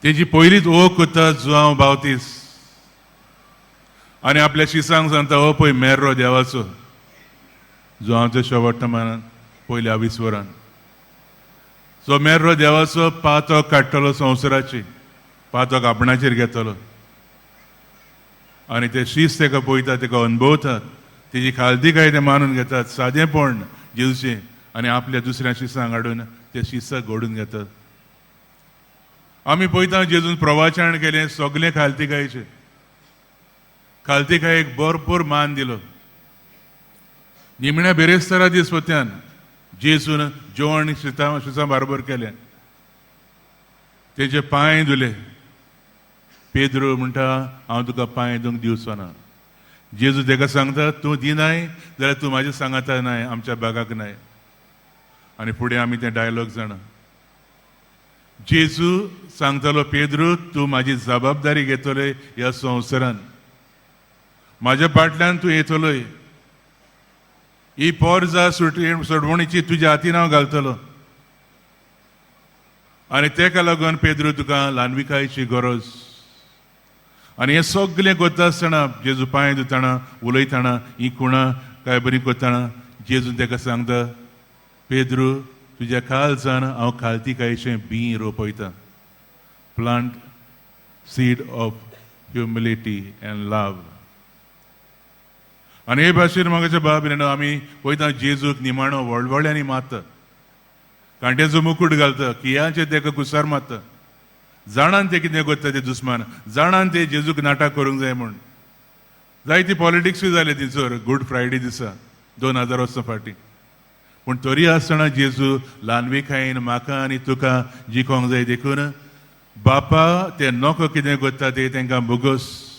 तेजी पयलीच ओळख करता जुआंव बावतीस आनी आपल्या शिसांक सांगता, हो पळय मेर्रो देवाचो. जुआंवचो शेवट मानान पयल्या विस्वरान जो मेर्रो देवाचो पातक काडटलो, संवसाराची पातक आपणाचेर घेतलो. आनी ते शीस तेका पळयतात, तेका अनुभवतात, तेजी खालतीकाय ते मानून घेतात, सादेपण जेजूचें, आनी आपल्या दुसऱ्या शिसांक हाडून ते शिसाक घडून घेतात. आमी पळयता, जेजून प्रवाचन केलें सगलें खालतीकायचें. खालतीकायेक भरपूर मान दिलो. निमण्या बेरेस्तारा दीस पोत्यान जेजून जेवण शिता शिसां बारोबर केलें, तेजे पांय धुले. पेद्रू म्हणटा, हांव तुका पांय धुवंक दिवचो ना. जेजू तेका सांगता, तूं दिनाय जाल्यार तूं म्हाज्या सांगाता नाय, आमच्या बागाक नाय. आनी फुडें आमी तें डायलॉग जाणा. जेजू सांगतालो, पेद्रू, तूं म्हाजी जबाबदारी घेतलोय ह्या संवसारान, म्हाज्या फाटल्यान तूं येतलोय, ही पोरजा सोडवणीची तुज्या हातीन हांव घालतलो. आनी तेका लागून पेद्रू, तुका ल्हानविकायची गरज. आनी हें सगलें करता आसतना, जेजू पांय धुतना, उलयतना, ही खुणां काय बरी करतना, जेजू तेका सांगता, पेद्रू, तुज्या काळजान हांव खालतीकायचें बीं रोपयता. Plant seed of humility and love. आनी हे भाशेन म्हाका बाब, आमी पळयता, जेजूक निमाणो वळवळ्यांनी मारता, कांट्याचो मुकूट घालता, कियांचे तेका कुसार मारता. जाणान ते कितें करता ते दुस्मान, जाणान ते जेजूक नाटक करूंक जाय म्हूण. जायती पॉलिटिक्सूय जाले थंयसर गुड फ्रायडे दिसा 2000 वर्सां फाटीं. पूण तरी आसतना जेजू ल्हानविकायेन म्हाका आनी तुका जिखोंक जाय देखून, बापा, ते नको कितें करता ते, तांकां भोगोस.